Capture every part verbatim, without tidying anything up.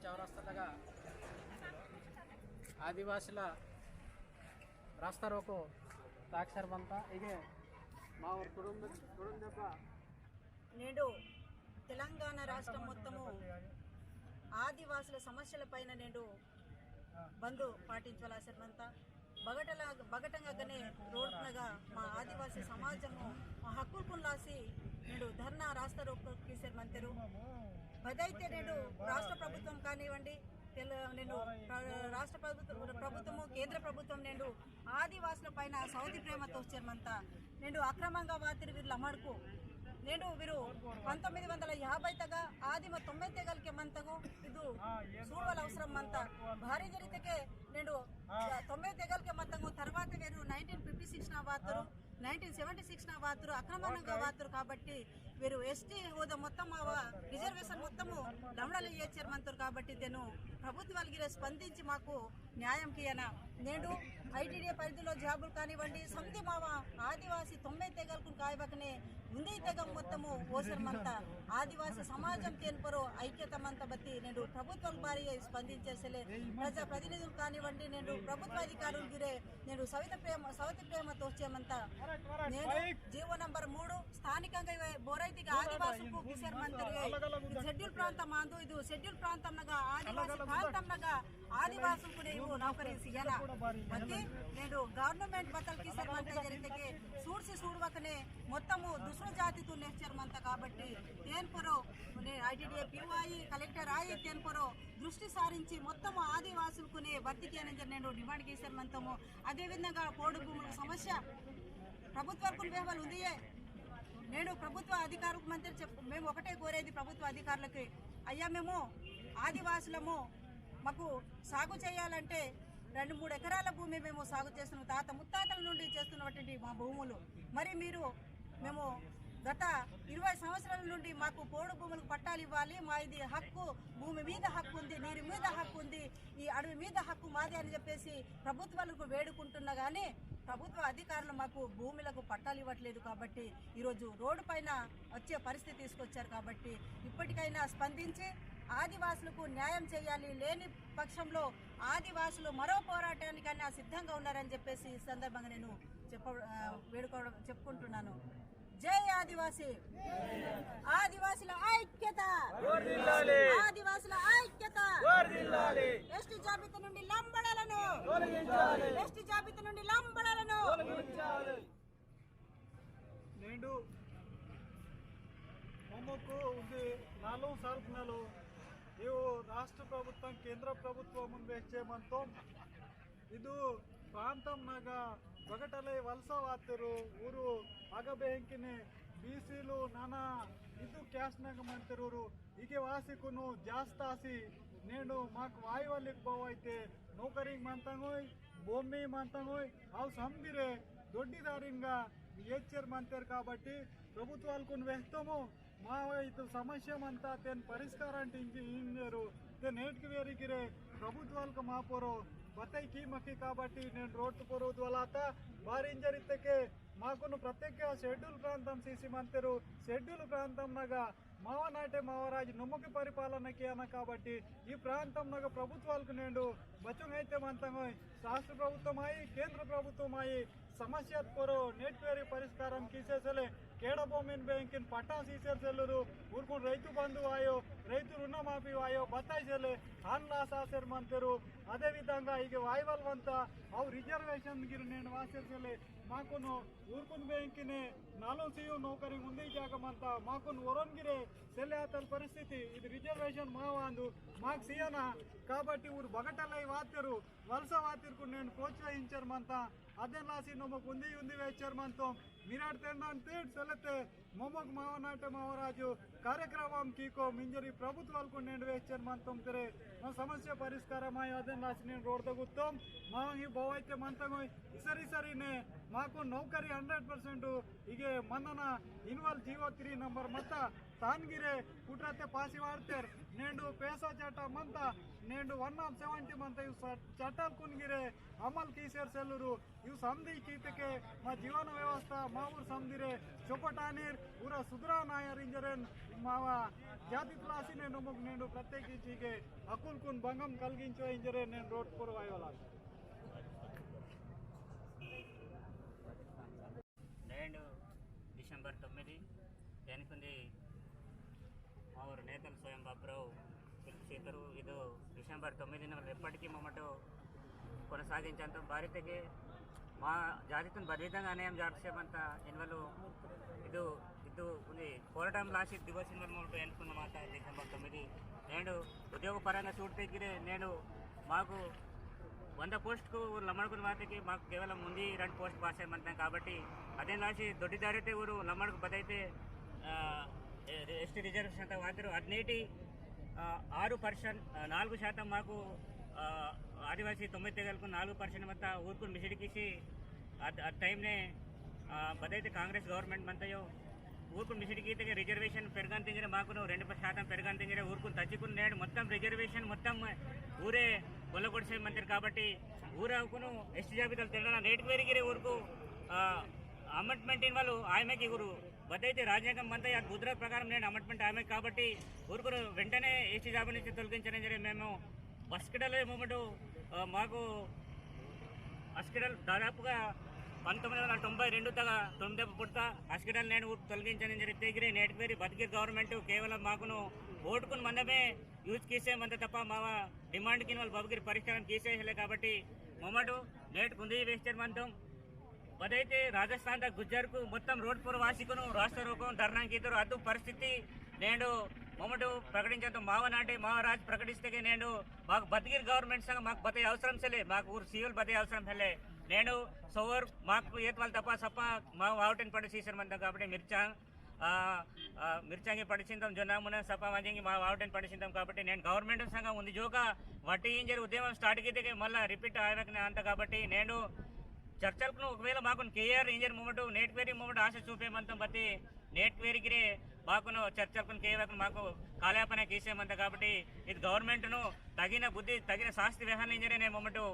చౌరస్తా దగ్గర ఆదివాసుల రాస్తా రోకో తాక్షర్ మంతా ఇగే మా ఊరు కుటుంబ కుటుంబ దెబ్బ. నేడు తెలంగాణ రాష్ట్రం మొత్తము ఆదివాసుల సమస్యల పైన నేడు బంద్ పాటించవలసినంత బగటల బగటంగానే రోడ్నగా మా ఆదివాసీ సమాజము మా హక్కుకున్ లాసి నేడు ధర్నా రాస్తా రోకో తీసర్ మంతరు. బదైతే నేడు రాష్ట్ర ప్రభుత్వం కానివ్వండి, తెల- నేడు ప్ర- రాష్ట్ర ప్రభుత్వ ప్రభుత్వము, కేంద్ర ప్రభుత్వం నేడు ఆదివాసుల పైన సౌతి ప్రేమ తోచర్ మంతా. నేడు అక్రమంగా వాతిరి వీరు లమడుకు. నేడు వీరు పంతొమ్మిది వందల యాభై తగా ఆదిమ తొంభై తెగలకే మంతగో ఇది చూడవల అవసరం మంతా. భారీ జరిగితే నేడు తొంభై తెగలకే మంతగో తర్వాత వీరు నైన్టీన్ ఫిఫ్టీ సిక్స్ నా వాతరు, నైన్టీన్ సెవెంటీ సిక్స్ నా వాతరు అక్రమంగా వాతరు కాబట్టి వీరు ఎస్టీ హోదా మొత్తం రిజర్వేషన్ మొత్తము లంబడలు ఇచ్చారు మంతరు కాబట్టి తేను ప్రభుత్వాలు గిరే స్పందించి మాకు న్యాయం కియనా. నేడు ఐటీడీఏ పరిధిలో జాబులు కానివ్వండి, సంధి మావ ఆదివాసీ తొంభై తెగలకు కాయబకనే ఉంది తెగ మొత్తము ఓసరమంతా ఆదివాసీ సమాజం తేన్పరో ఐక్యత మంత బట్టి నేడు ప్రభుత్వాలు బారి స్పందించేసలే. ప్రజా ప్రతినిధులు కానివ్వండి, నేడు ప్రభుత్వ అధికారులు గిరే నేడు సవిత ప్రేమ సవతి ప్రేమ తోచేమంతా. నేడు జీవో నంబర్ మూడు స్థానికంగా ఇవే బోరైతికి ఆదివాసులకు కిసర్ మంతరు. ఇది షెడ్యూల్ ప్రాంతం ఆందు, ఇది షెడ్యూల్ ప్రాంతంనగా ఆదివాసీ ప్రాంతంనగా ఆదివాసులకు ఇవ్వు నౌకరీ సియనా. బట్టి నేడు గవర్నమెంట్ బతల్ కిసర్ మంత జరిగితే సూడ్సి సూడవకనే మొత్తము దుష్ట జాతితో నేర్చర్ మంత కాబట్టి తేన్పరో ఐటీడీఏ పీవాయి కలెక్టర్ ఆయి తేన్పరో దృష్టి సారించి మొత్తము ఆదివాసులకునే భర్తీ చేయని నేడు డిమాండ్ చేశారు మంతము. అదేవిధంగా పోడు భూముల సమస్య ప్రభుత్వాలకు వేవలు ఉందియే. నేడు ప్రభుత్వ అధికారులకు మంత్రి చెప్- మేము ఒకటే కోరేది ప్రభుత్వ అధికారులకి, అయ్యా, మేము ఆదివాసులము, మాకు సాగు చేయాలంటే రెండు మూడు ఎకరాల భూమి మేము సాగు చేస్తున్నాం, తాత ముత్తాతల నుండి చేస్తున్నటువంటి మా భూములు. మరి మీరు మేము గత ఇరవై సంవత్సరాల నుండి మాకు పోడు భూములకు పట్టాలు ఇవ్వాలి, మా ఇది హక్కు, భూమి మీద హక్కు ఉంది, నీరు మీద హక్కు ఉంది, ఈ అడవి మీద హక్కు మాదే అని చెప్పేసి ప్రభుత్వాలకు వేడుకుంటున్నా కానీ ప్రభుత్వ అధికారులు మాకు భూములకు పట్టాలు ఇవ్వట్లేదు. కాబట్టి ఈరోజు రోడ్డు పైన వచ్చే పరిస్థితి తీసుకొచ్చారు. కాబట్టి ఇప్పటికైనా స్పందించి ఆదివాసులకు న్యాయం చేయాలి, లేని పక్షంలో ఆదివాసులు మరో పోరాటానికైనా సిద్ధంగా ఉన్నారని చెప్పేసి ఈ సందర్భంగా నేను చెప్ప ఆ, వేడుకోవడం చెప్పుకుంటున్నాను. జై ఆదివాసి. ఆదివాసుల ఐక్యత. ఆదివాసుల ఐక్యత. ఎస్టీ జాబితా నుండి లంబడలను. ఎస్టీ జాబితా నుండి లంబడలను. నేడు మమ్మకు ఉంది నాలుగు సార్కునలు ఇవు రాష్ట్ర ప్రభుత్వం, కేంద్ర ప్రభుత్వం ముందు వేసే మంతం. ಇದು ಪ್ರಾಂತಂನಗ ಬಗಟಲೆ ವಲಸ ವಾತೆರು, ಊರು ಅಗಬೆಹೆಂಕಿನೆ ಬೀಸಿಲು ನನ ಇದು ಕ್ಯಾಸ್ಟ್‌ನಗ ಮಂತೆರೂರು. ಹೀಗೆ ವಾಸಿಕುನು ಜಾಸ್ತಿ ಆಸಿ, ನೇನು ಮಾಕ್ ವಾಯುವಲ್ಲಿಗೆ ಬೋವೈತೆ, ನೌಕರಿಗೆ ಮಂತಂಗೋಯ್, ಭೂಮಿ ಮಂತಂಗೋಯ್, ಅವು ಸಂಬಿರೆ ದೊಡ್ಡಿದಾರಿಂಗ ಎಚ್ಚರ್ ಮಂತೆರ್. కాబట్టి ప్రభుత్వాలకు వెహతము మా ఇతు సమస్య మంతా తేన్ పరిష్కారం ఇంజి ఇంజరు. తేన్ నేటికి వేరిగిరే ప్రభుత్వాలకు మా పొరో బత్తై కీ మక్కి. కాబట్టి నేను రోడ్డు పొరో వలాత బారి ఇంజరిత్తకే మాకును ప్రత్యేక షెడ్యూల్ ప్రాంతం సీసి మంతెరు. షెడ్యూల్ ప్రాంతంనగా మావనాటే మావరాజు నొమ్మకి పరిపాలన కేన. కాబట్టి ఈ ప్రాంతంనగా ప్రభుత్వాలకు నేడు బచ్చంగైతే మంతంగా రాష్ట్ర ప్రభుత్వమాయి, కేంద్ర ప్రభుత్వమాయి సమస్య పొరో నేటికి వేరి పరిష్కారం కీసేసలే. కేడభూమిని బేంకిన్ పట్టా సీసేసెల్లురు. ఊరుకుని రైతు బంధు ఆయో, రైతు రుణమాఫీ ఆయో బత్తాయిసెలే. ఆన్లా సాసెర్ మంతెరు. అదే విధంగా ఇక వాయువల్ వంత అవు రిజర్వేషన్ గిరి నేను వాసేసలే. మాకును ఊరుకుని బేంకినే నాలుగు సీయు నౌకరి ఉంది జాగమంతా మాకును ఒరొంగిరే సెల్లే అతని పరిస్థితి. ఇది రిజర్వేషన్ మావాందు మాకు సీయనా. కాబట్టి ఊరు బగటలై వాతెరు, వలస వాతెరుకు నేను ప్రోత్సహించరు మంతా. అదే లాసి నమ్మకు ఉంది ఉంది వేచర్ మంతం. మిరాడ్ తెందాన్ తీడ్ సెలతే మొమ్మకు మావనాటే మావరాజు కార్యక్రమం కీకో మింజరి ప్రభుత్వాలకు నేను వేచర్ మంతం తెరే. మా సమస్య పరిష్కారం అయ్యి అదే లాసి నేను రోడ్ తగ్గుతాం. మా ఈ బోవైతే మంతంగా ఇసరి సరినే మాకు నౌకరి హండ్రెడ్ పర్సెంట్ ఇగే మందన ఇన్వాల్ జీవో త్రీ నంబర్ మత్త तान गिरे कुट्रते पासी वार्तेर। नेंडु पेसा चट्टा मंता, नेंडु वन नाट सेवेंटी मंता, इव स-, चट्टालकुन गिरे अमल कीसेर सेलुरु। इव समदी कीतेके मा जीवन व्यवस्था मा ऊर समदीरे चोपटानीर ऊरा सुधरानायर इंजरेन मावा जातितुलासी नेंडु मुग नेंडु प्रत्येकिंची के हक्कुलकुन भंगम कलगिंचो इंजरेन नेंडु रोड पोर वायवाला। नेंडु डिसेंबर तोम्मिदि, एनकुंदी मा ऊरु नेतल सोयं बाबुराव पिलुपु सीतुरु। इदु डिसेंबर तोम्मिदिन एप्पटिकी मम्मटु कोनसागिंचंतु बारितेके मा जातितुन बद विधंगा अन्यायं जागसेमंता इनवलु इदु, इदु उंदी पोराटं लासी दिवस इनवलु मम्मटु एन्नुकुन्नमाट डिसेंबर तोम्मिदि। नेंडु उद्योग परंगा सूडतेगिरे नेंडु माकु वंद पोस्टकु ऊरु लम्माडकुन वातेके माकु केवलं उंदी रेंडु पोस्ट पासेमंता काबट्टी अदेन लासी दोड्डिदारेते ऊरु लम्माडकु बदैते, आ, ए-, एसटी रिजर्वेशन अंता वातेरु अद नेटी, आ, आरु परसेंट, आ, नालुगु शातं माकु, आ, आदिवासी तोम्मिदि तेगलकु नालुगु परसेंट मत्ता ऊरकुन मिसिडिकीसी अद, अद टाइमने, आ, बदैते कांग्रेस गवर्नमेंट मंतयो ऊरकुन मिसिडिकीतेके रिजर्वेशन पेरगंतिंजरे माकुनु रेंडु शातं पेरगंतिंजरे ऊरकुन तच्चिकुन नेंडु मोत्तं रिजर्वेशन मोत्तं ऊरे कोल्लगोडसेमंतेर काबट्टी ऊरकुनु एसटी जाबिताल तेंडना नेटकु वेरिगिरे ऊरकु, आ, अमेंडमेंट इनवलु आयमेकी ऊरु बदैते राज्यांगं मंता अद मुद्रा प्रकारं नेंडु अमेंडमेंट आयमेकी काबट्टी ऊरकुनु वेंटने एसटी जाबिता नुंचि तोलगिंचंजरे मेमु बस्केडले मम्मटु, आ, माकु अस्केडल दादापुगा पंतोम्मिदि वंदल तोंभै रेंडु तगा तोम्मिदि पुट्टा अस्केडल नेंडु ऊरु तोलगिंचंजरे तेगिरे नेटकु वेरी बद गिर गवर्नमेंट केवलं माकुनु ओटुकुन मंदमे यूज कीसेमंता तप्पा मावा डिमांडकु इनवल बद गिर परिष्कारं कीसेले काबट्टी मम्मटु नेटकु उंदी वेहचेमंतोम। बदैते राजस्थान ता गुर्जरकु मोत्तं रोड पोर वासिकुनु रास्ता रोको धरना कीतुरु अद परिस्थिति नेंडु मम्मटु प्रकटिंचंतोम। मावा नाटे मावा राज प्रकटिस्तेके नेंडु माकु बद गिर गवर्नमेंट संग माकु बत्ते अवसरं सेले, माकु ऊरु सीओल बत्ते अवसरं सेले। नेंडु सोवोर माकु एत्वाल तप्पा सप्पा मावा वावटेन पड़ेसीसेमंता काबट्टी मिर्चांग, आ, आ, मिर्चांगी पड़ेसिंतोम जोन्ना मुन्ना सप्पा मांजिंगी मावा वावटेन पड़ेसिंतोम काबट्टी नेंडु गवर्नमेंट संग उंदी जोका वट्टी इंजर उद्यमं स्टार्ट कीतेके मल्ला रिपीट आयवकने अंता काबट्टी नेंडु चर्चलकुनु ओकवेला माकुनु केयर इंजर मम्मटु नेटकु वेरी मम्मटु आशा सूपेमंतोम बत्ती नेटकु वेरिगिरे माकुनु चर्चलकुनु केयर माकु कालापना कीसेमंता काबट्टी इद गवर्नमेंटनु तगिन बुद्धि तगिन शास्ति वेहना इंजरेने मम्मटु,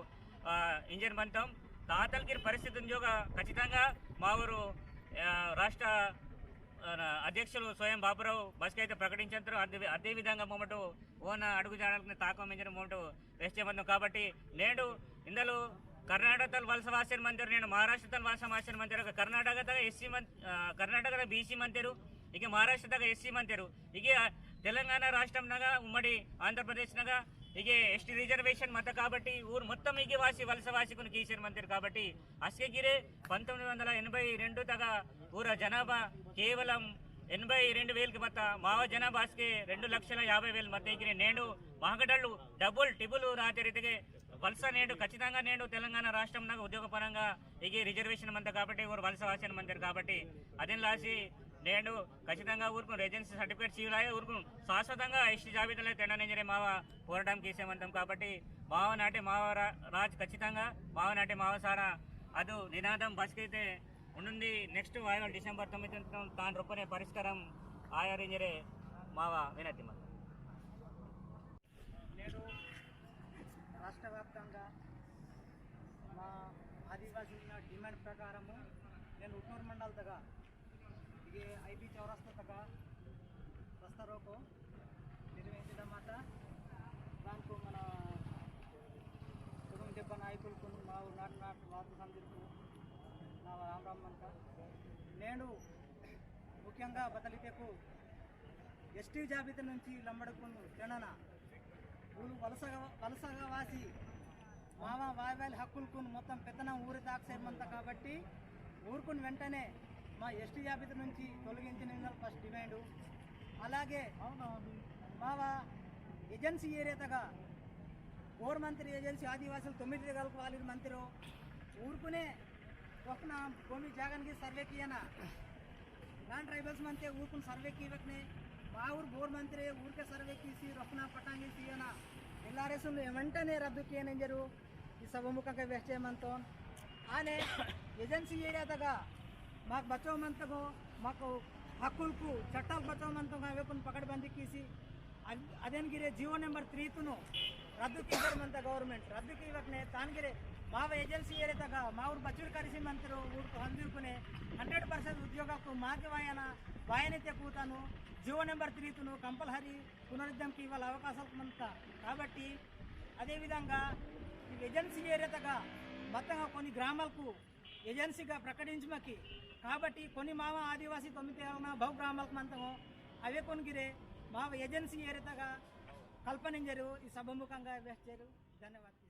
आ, इंजर मंतोम। तातल गिर परिस्थिति उंजोगा खच्चितंगा मा ऊरु, आ, राष्ट्र, आ, अध्यक्षुलु सोयं बाबुराव बस्के अयिते प्रकटिंचंतुरु। अदे, अदे विधंगा मम्मटु ओना अडुगु जाडलकुने ताकोम इंजर मम्मटु वेहचेमंतोम काबट्टी नेंडु इंदलु कर्नाटकतल वलसा वासेर मंतेरु, नेंडु महाराष्ट्रतल वलसा वासेर मंतेरु। कर्नाटकतगा एससी मं-, आ, कर्नाटकतगा बीसी मंतेरु, इगे महाराष्ट्रतगा एससी मंतेरु। इगे, आ, तेलंगाना राष्ट्रमनगा उम्मडी आंध्रप्रदेशनगा इगे एसटी रिजर्वेशन मंता काबट्टी ऊरु मोत्तं इगे वासी वलसा वासिकुनु कीसेर मंतेरु काबट्टी अस्के गिरे पंतोम्मिदि वंदल एनभै रेंडु तगा ऊरा जनाभा केवलं एनभै रेंडु वेलकि मत्ता मावा जनाभा अस्के रेंडु लक्षल याभै वेलु मत्ता इगिरे नेंडु माकु डबल टिबल रातेरितेके वलसा नेंडु खच्चितंगा नेंडु तेलंगाना राष्ट्रमनगा उद्योगपरंगा इगे रिजर्वेशन मंता काबट्टी ऊरु वलसा वासेर मंतेरु काबट्टी अदेन लासी नेंडु खच्चितंगा ऊरकुनु रेजिडेंसी सर्टिफिकेट सीवलाये ऊरकुनु शाश्वतंगा एसटी जाबिताले तेंडना इंजरे मावा पोराटं कीसेमंतोम काबट्टी मावा नाटे मावा रा-, राज खच्चितंगा मावा नाटे मावा सारा अदु निनादं बस्के अयिते उंडुंदी। नेक्स्ट वायवाल डिसेंबर तोम्मिदि तान रूपने परिष्कारं आयर इंजरे मावा विनति मंतोम। नेंडु राष्ट्र व्याप्तंगा मा आदिवासील डिमांड प्रकारमु नेंडु उटनूरु मंडल तगा इगे आईबी चौरस्ता तगा रास्ता रोको निर्वहिंचडम माता दानको मन सुगम देब्बा नायकुलकुनु मा नाट नाट वार्ता समदिरकु ना राम राम मंता। नेंडु मुख्यंगा बतलितेकु एसटी जाबिता नुंची लम्माडकुनु तेंडना ऊरु वलसगा, वलसगा वासी मावा वायवाल हक्कुलकुनु मोत्तं पेत्तनं ऊरे ताकसेर मंता काबट्टी ऊरकुनु वेंटने मा एसटी जाबिता नुंची तोलगिंचंजरे फस्ट डिमांड। अलागे मावा एजेंसी एरिया तगा गौर मंत्री एजेंसी आदिवासील तोम्मिदि तेगलकु वालिर मंतेरु ऊरकुने रोखना भूमि जागन की सर्वे कियाना नॉन ट्राइबल्स मंते ऊरकुन सर्वे कीवकने मा ऊरु बोर मंतेरे ऊरके सर्वे कीसी रोखना पटांगी सीयना डिक्लेरेशन वेंटने रद्दु कियाना इंजरु ई सभामुखंगा वेहचेमंतोन। आने एजेंसी एरिया तगा माकु बचाव मंतगो माकु हक्कुलकु चट्टाल बचाव मंतंगा अवेकुन पकड़बंदी कीसी, अद-, अदेन गिरे जीवो नंबर थ्री तुनु रद्दु कीसर मंता गवर्नमेंट, रद्दु कीवकने तान गिरे माव एजेंसी एरिया तगा मावुर बचुर करिसी मंतरु ऊरकु हंजुरकुने हंड्रेड परसेंट उद्योगकु माके वायना, वायनिते कूतानु जीवो नंबर थ्री तुनु कंपलसरी पुनरुद्यम कीवाल अवकाशकु मंता। काबट्टी अदे विधंगा ई एजेंसी एरिया तगा मत्तंगा कोन्नि ग्रामालकु एजेंसीगा प्रकटिंचमकी। काबट्टी कोन्नि माव आदिवासी तोम्मिदि तेलना बहु ग्रामालकु मंतंगो अवेकुन गिरे माव एजेंसी एरिया तगा कल्पनिंजेरु ई सभामुखंगा वेहचेरु। धन्यवाद।